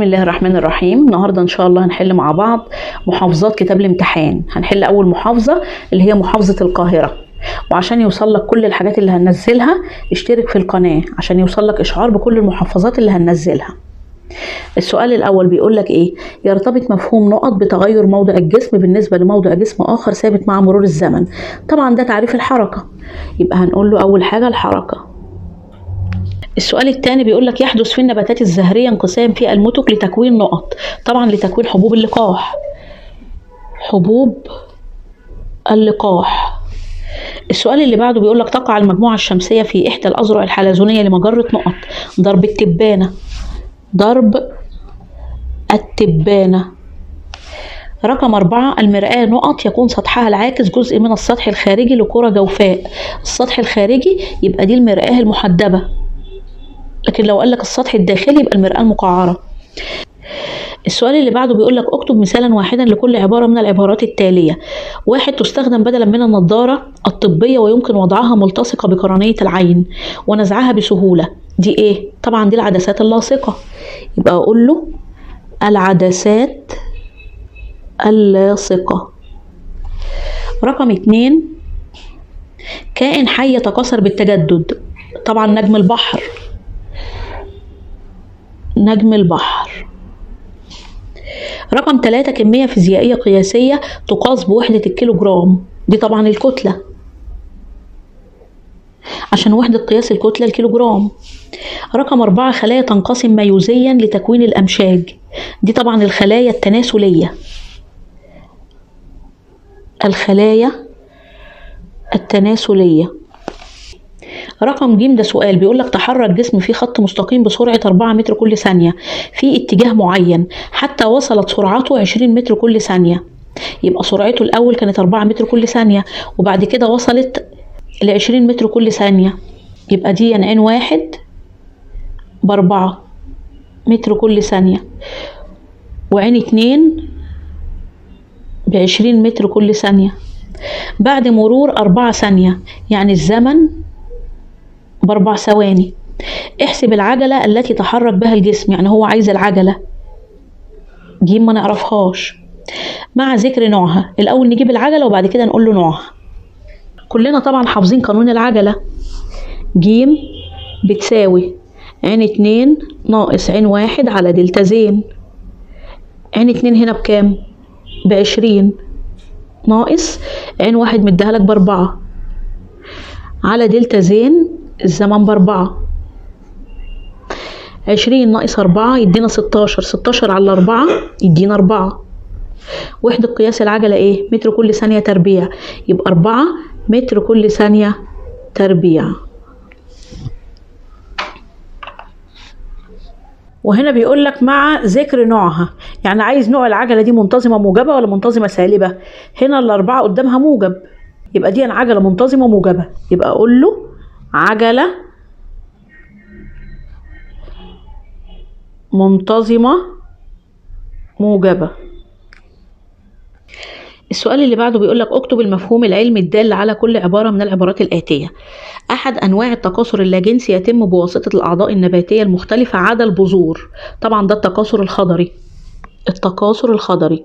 بسم الله الرحمن الرحيم. النهارده ان شاء الله هنحل مع بعض محافظات كتاب الامتحان. هنحل اول محافظة اللي هي محافظة القاهرة، وعشان يوصل لك كل الحاجات اللي هننزلها اشترك في القناة عشان يوصل لك اشعار بكل المحافظات اللي هننزلها. السؤال الاول بيقول لك ايه؟ يرتبط مفهوم نقط بتغير موضع الجسم بالنسبة لموضع جسم اخر ثابت مع مرور الزمن. طبعا ده تعريف الحركة، يبقى هنقول له اول حاجة الحركة. السؤال الثاني بيقول لك يحدث في النباتات الزهرية انقسام في المتك لتكوين نقط. طبعا لتكوين حبوب اللقاح، حبوب اللقاح. السؤال اللي بعده بيقول لك تقع المجموعة الشمسية في إحدى الأذرع الحلزونية لمجرة نقط. ضرب التبانة، ضرب التبانة. رقم 4 المرآة نقط يكون سطحها العاكس جزء من السطح الخارجي لكرة جوفاء. السطح الخارجي يبقى دي المرآة المحدبة، لكن لو قال لك السطح الداخلي يبقى المرآة المقعرة. السؤال اللي بعده بيقول لك اكتب مثالا واحدا لكل عبارة من العبارات التالية. 1 تستخدم بدلا من النظارة الطبية ويمكن وضعها ملتصقة بقرنية العين ونزعها بسهولة. دي ايه؟ طبعا دي العدسات اللاصقة، يبقى اقول له العدسات اللاصقة. رقم 2 كائن حي يتكاثر بالتجدد. طبعا نجم البحر، نجم البحر. رقم 3 كمية فيزيائية قياسية تقاس بوحدة الكيلوجرام. دي طبعا الكتلة، عشان وحدة قياس الكتلة الكيلوجرام. رقم 4 خلايا تنقسم ميوزيا لتكوين الأمشاج. دي طبعا الخلايا التناسلية، الخلايا التناسلية. رقم ج ده سؤال بيقول لك تحرك جسم في خط مستقيم بسرعة 4 متر كل ثانية في اتجاه معين حتى وصلت سرعته 20 متر كل ثانية. يبقى سرعته الأول كانت 4 متر كل ثانية وبعد كده وصلت ل 20 متر كل ثانية، يبقى دي عين 1 ب4 متر كل ثانية وعين 2 ب20 متر كل ثانية بعد مرور 4 ثانية، يعني الزمن ب4 ثواني. احسب العجلة التي تحرك بها الجسم، يعني هو عايز العجلة دي ما نعرفهاش مع ذكر نوعها. الأول نجيب العجلة وبعد كده نقول له نوعها. كلنا طبعا حافظين قانون العجلة، ج بتساوي عين 2 ناقص عين 1 على دلتا زين. عين 2 هنا بكام؟ ب20 ناقص عين 1 مديها لك ب4 على دلتا زين الزمن ب4. 20 ناقص 4 يدينا 16، 16 على 4 يدينا 4. وحدة قياس العجلة ايه؟ متر كل ثانية تربيع، يبقى 4 متر كل ثانية تربيع. وهنا بيقول لك مع ذكر نوعها، يعني عايز نوع العجلة دي منتظمة موجبة ولا منتظمة سالبة. هنا الأربعة قدامها موجب، يبقى دي عجلة منتظمة موجبة، يبقى أقول له عجلة منتظمة موجبة. السؤال اللي بعده بيقول لك اكتب المفهوم العلمي الدال على كل عبارة من العبارات الآتية. أحد أنواع التكاثر اللاجنسي يتم بواسطة الأعضاء النباتية المختلفة عدا البذور. طبعا ده التكاثر الخضري، التكاثر الخضري.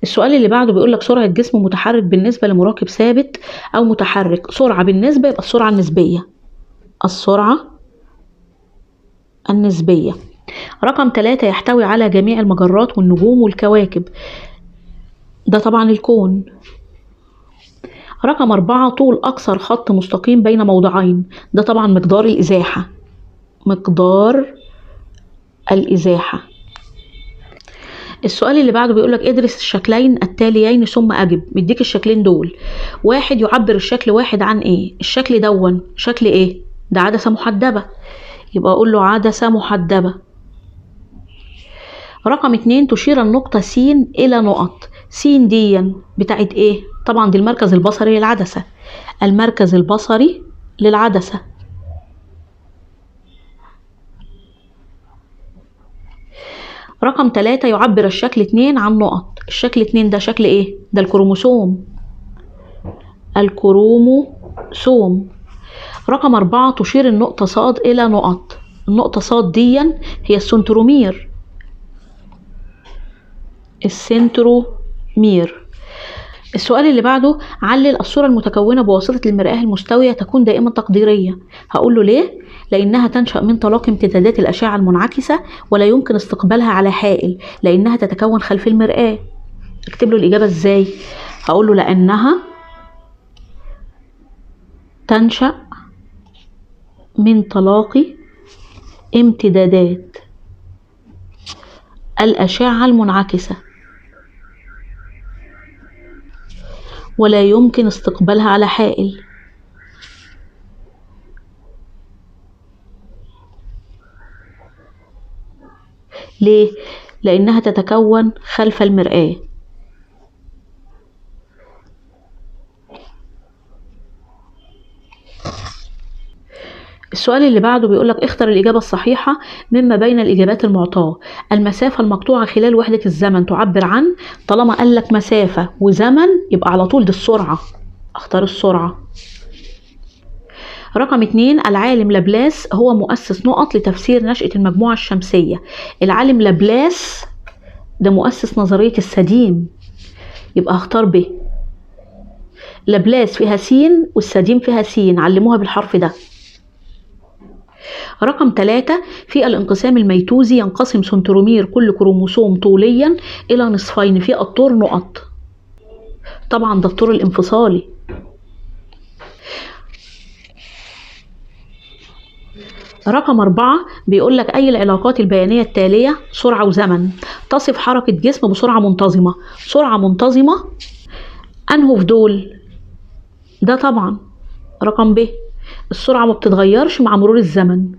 السؤال اللي بعده بيقول لك سرعة جسم متحرك بالنسبة لمراكب ثابت أو متحرك. سرعة بالنسبة يبقى السرعة النسبية، السرعة النسبية. رقم 3 يحتوي على جميع المجرات والنجوم والكواكب. ده طبعا الكون. رقم 4 طول أقصر خط مستقيم بين موضعين. ده طبعا مقدار الإزاحة، مقدار الإزاحة. السؤال اللي بعده بيقولك ادرس الشكلين التاليين ثم أجب. مديك الشكلين دول. 1 يعبر الشكل 1 عن ايه؟ الشكل دون شكل ايه؟ ده عدسة محدبة، يبقى اقول له عدسة محدبة. رقم 2 تشير النقطة س إلى نقط. س دي بتاعت ايه؟ طبعا دي المركز البصري للعدسة، المركز البصري للعدسة. رقم 3 يعبر الشكل 2 عن نقط. الشكل 2 ده شكل ايه؟ ده الكروموسوم، الكروموسوم. رقم 4 تشير النقطة صاد إلى نقط. النقطة صاد ديا هي السنترومير، السنترومير. السؤال اللي بعده علل الصورة المتكونة بواسطة المرآة المستوية تكون دائما تقديرية. هقول له ليه؟ لأنها تنشأ من تلاقي امتدادات الأشعة المنعكسة ولا يمكن استقبالها على حائل لأنها تتكون خلف المرآة. اكتب له الإجابة ازاي؟ هقول له لأنها تنشأ من تلاقي امتدادات الأشعة المنعكسة ولا يمكن استقبالها على حائل. ليه؟ لأنها تتكون خلف المرآة. السؤال اللي بعده بيقولك اختر الإجابة الصحيحة مما بين الإجابات المعطاة. المسافة المقطوعة خلال وحدة الزمن تعبر عن، طالما قالك مسافة وزمن يبقى على طول دي السرعة، اختار السرعة. رقم 2 العالم لابلاس هو مؤسس نقط لتفسير نشأة المجموعة الشمسية. العالم لابلاس ده مؤسس نظرية السديم، يبقى اختار ب. لابلاس فيها سين والسديم فيها سين، علموها بالحرف ده. رقم 3 في الانقسام الميتوزي ينقسم سنترومير كل كروموسوم طوليا إلى نصفين في الطور نقط. طبعا ده الطور الانفصالي. رقم 4 بيقول لك أي العلاقات البيانية التالية سرعة وزمن تصف حركة جسم بسرعة منتظمة. سرعة منتظمة أنه في دول؟ ده طبعا رقم ب، السرعة ما بتتغيرش مع مرور الزمن.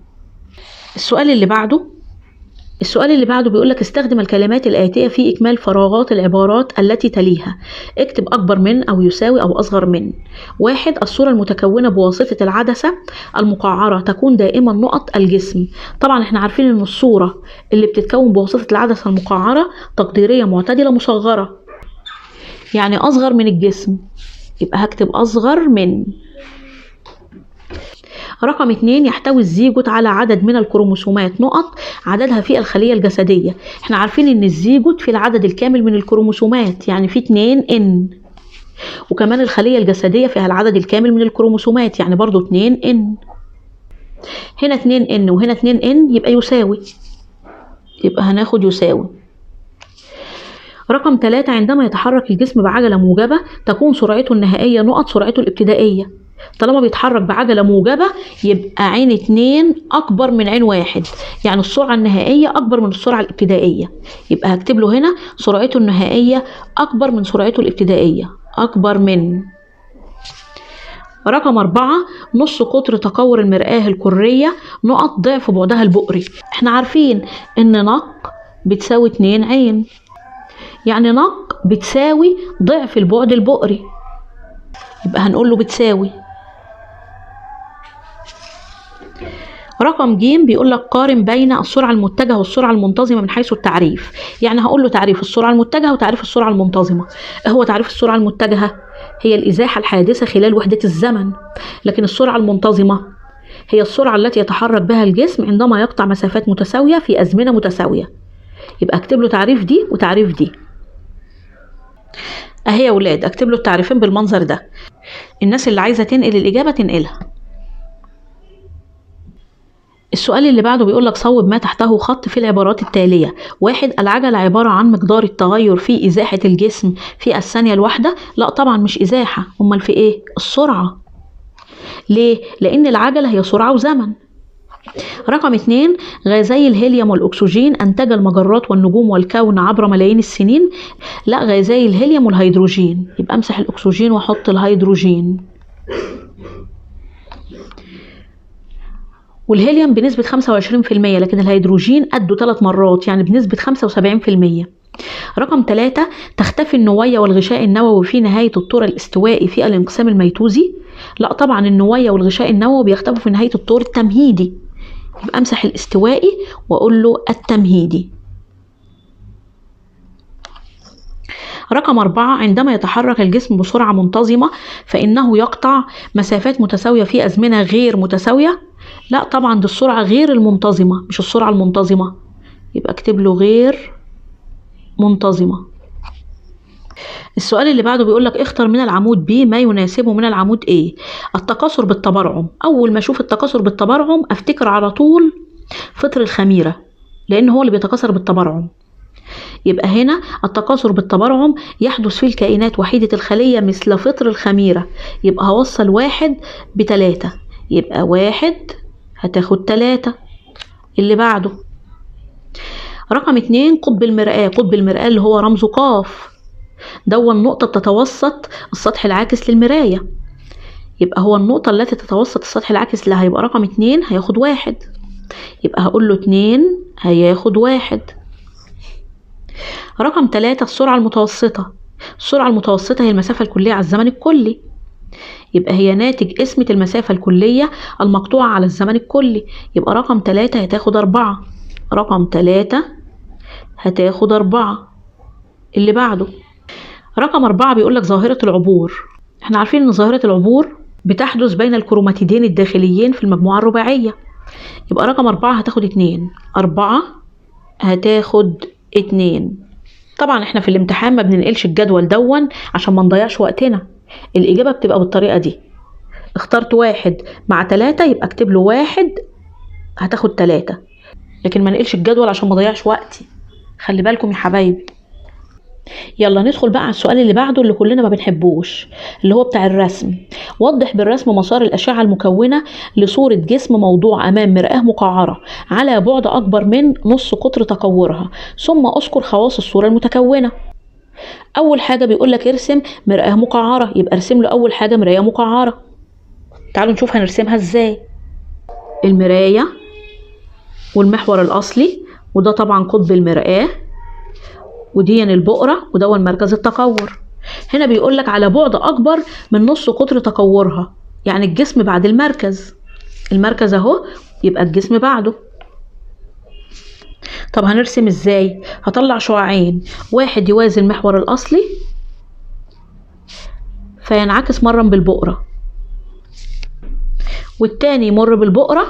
السؤال اللي بعده بيقولك استخدم الكلمات الآتية في إكمال فراغات العبارات التي تليها. اكتب أكبر من أو يساوي أو أصغر من. 1 الصورة المتكونة بواسطة العدسة المقعرة تكون دائما نقط الجسم. طبعا احنا عارفين ان الصورة اللي بتتكون بواسطة العدسة المقعرة تقديرية معتدلة مصغرة، يعني أصغر من الجسم، يبقى هكتب أصغر من. رقم 2 يحتوي الزيجوت على عدد من الكروموسومات نقط عددها في الخلية الجسدية. احنا عارفين ان الزيجوت في العدد الكامل من الكروموسومات، يعني في 2 n، وكمان الخلية الجسدية فيها العدد الكامل من الكروموسومات، يعني برضو 2 n. هنا 2 n وهنا 2 n يبقى يساوي، يبقى هناخد يساوي. رقم 3 عندما يتحرك الجسم بعجلة موجبة تكون سرعته النهائية نقط سرعته الابتدائية. طالما بيتحرك بعجلة موجبة يبقى عين 2 أكبر من عين 1، يعني السرعة النهائية أكبر من السرعة الابتدائية، يبقى هكتب له هنا سرعته النهائية أكبر من سرعته الابتدائية، أكبر من. رقم 4 نص قطر تكور المرآة الكرية نقط ضعف بعدها البؤري. احنا عارفين إن نق بتساوي 2 عين، يعني نق بتساوي ضعف البعد البؤري، يبقى هنقول له بتساوي. رقم ج بيقول لك قارن بين السرعة المتجهة والسرعة المنتظمة من حيث التعريف. يعني هقول له تعريف السرعة المتجهة وتعريف السرعة المنتظمة. هو تعريف السرعة المتجهة هي الإزاحة الحادثة خلال وحدة الزمن، لكن السرعة المنتظمة هي السرعة التي يتحرك بها الجسم عندما يقطع مسافات متساوية في أزمنة متساوية. يبقى اكتب له تعريف دي وتعريف دي. اهي يا ولاد اكتب له التعريفين بالمنظر ده. الناس اللي عايزة تنقل الإجابة تنقلها. السؤال اللي بعده بيقول لك صوب ما تحته خط في العبارات التالية. 1 العجلة عبارة عن مقدار التغير في إزاحة الجسم في الثانية الواحدة. لا طبعا مش إزاحة، أمال في إيه؟ السرعة. ليه؟ لأن العجلة هي سرعة وزمن. رقم 2 غازي الهيليوم والأكسجين أنتج المجرات والنجوم والكون عبر ملايين السنين. لا، غازي الهيليوم والهيدروجين، يبقى امسح الأكسجين وأحط الهيدروجين. والهيليوم بنسبة 25%، لكن الهيدروجين قده 3 مرات، يعني بنسبة 75%. رقم 3 تختفي النوية والغشاء النووي في نهاية الطور الاستوائي في الانقسام الميتوزي. لا طبعا النوية والغشاء النووي بيختفوا في نهاية الطور التمهيدي، يبقى امسح الاستوائي واقول له التمهيدي. رقم 4 عندما يتحرك الجسم بسرعة منتظمة فإنه يقطع مسافات متساوية في أزمنة غير متساوية. لا طبعا دي السرعة غير المنتظمة مش السرعة المنتظمة، يبقى اكتب له غير منتظمة. السؤال اللي بعده بيقول لك اختر من العمود B ما يناسبه من العمود A. التكاثر بالتبرعم، أول ما أشوف التكاثر بالتبرعم أفتكر على طول فطر الخميرة لأن هو اللي بيتكاثر بالتبرعم. يبقى هنا التكاثر بالتبرعم يحدث في الكائنات وحيدة الخلية مثل فطر الخميرة، يبقى هوصل 1 ب3، يبقى 1 هتاخد 3. اللي بعده رقم 2 قطب المرآة، قطب المرآة اللي هو رمزه قاف، دون النقطة بتتوسط السطح العاكس للمراية، يبقى هو النقطة التي تتوسط السطح العاكس لها، يبقى رقم 2 هياخد 1، يبقى هقول له 2 هياخد 1. رقم 3 السرعة المتوسطة، السرعة المتوسطة هي المسافة الكلية على الزمن الكلي، يبقى هي ناتج قسمة المسافة الكلية المقطوعة على الزمن الكلي، يبقى رقم 3 هتاخد 4، رقم 3 هتاخد 4. اللي بعده رقم 4 بيقول لك ظاهرة العبور. احنا عارفين ان ظاهرة العبور بتحدث بين الكروماتيدين الداخليين في المجموعة الرباعية، يبقى رقم 4 هتاخد 2، 4 هتاخد 2. طبعا احنا في الامتحان ما بننقلش الجدول دون عشان ما نضيعش وقتنا، الإجابة بتبقى بالطريقة دي، اخترت 1 مع 3 يبقى اكتب له 1 هتاخد 3، لكن ما نقلش الجدول عشان ما اضيعش وقتي، خلي بالكم يا حبايبي. يلا ندخل بقى على السؤال اللي بعده اللي كلنا ما بنحبوش اللي هو بتاع الرسم. وضح بالرسم مسار الأشعة المكونة لصورة جسم موضوع أمام مرآة مقعرة على بعد أكبر من نص قطر تكورها، ثم أذكر خواص الصورة المتكونة. أول حاجة بيقول لك ارسم مرآة مقعرة، يبقى ارسم له أول حاجة مراية مقعرة. تعالوا نشوف هنرسمها ازاي. المراية والمحور الأصلي، وده طبعا قطب المرآة، ودي البؤرة، وده مركز التكور. هنا بيقول لك على بعد أكبر من نص قطر تكورها، يعني الجسم بعد المركز، المركز أهو يبقى الجسم بعده. طب هنرسم ازاي؟ هطلع شعاعين، واحد يوازي المحور الأصلي فينعكس مرة بالبؤرة، والتاني يمر بالبؤرة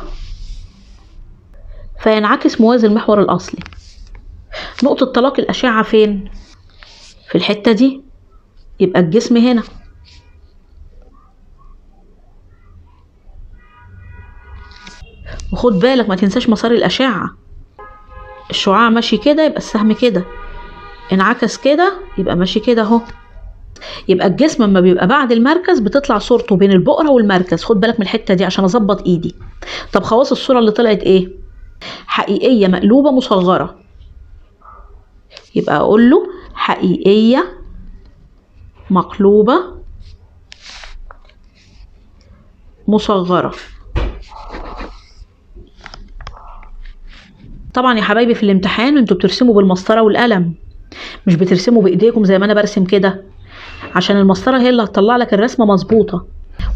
فينعكس موازي المحور الأصلي. نقطة تلاقي الأشعة فين؟ في الحتة دي، يبقى الجسم هنا. وخد بالك ما تنساش مسار الأشعة، الشعاع ماشي كده يبقى السهم كده، انعكس كده يبقى ماشي كده اهو. يبقى الجسم لما بيبقى بعد المركز بتطلع صورته بين البؤرة والمركز، خد بالك من الحتة دي عشان اظبط ايدي. طب خواص الصورة اللي طلعت ايه؟ حقيقية مقلوبة مصغرة، يبقى اقول له حقيقية مقلوبة مصغرة. طبعا يا حبايبي في الامتحان انتوا بترسموا بالمسطرة والقلم، مش بترسموا بايديكم زي ما انا برسم كده، عشان المسطرة هي اللي هتطلع لك الرسمة مظبوطة.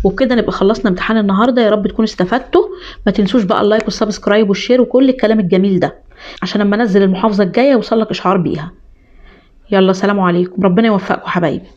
وبكده نبقى خلصنا امتحان النهارده، يا رب تكونوا استفدتوا. ما تنسوش بقى ال like وال subscribe وال share وكل الكلام الجميل ده، عشان لما انزل المحافظة الجاية يوصل لك اشعار بيها. يلا سلام عليكم، ربنا يوفقكم حبايبي.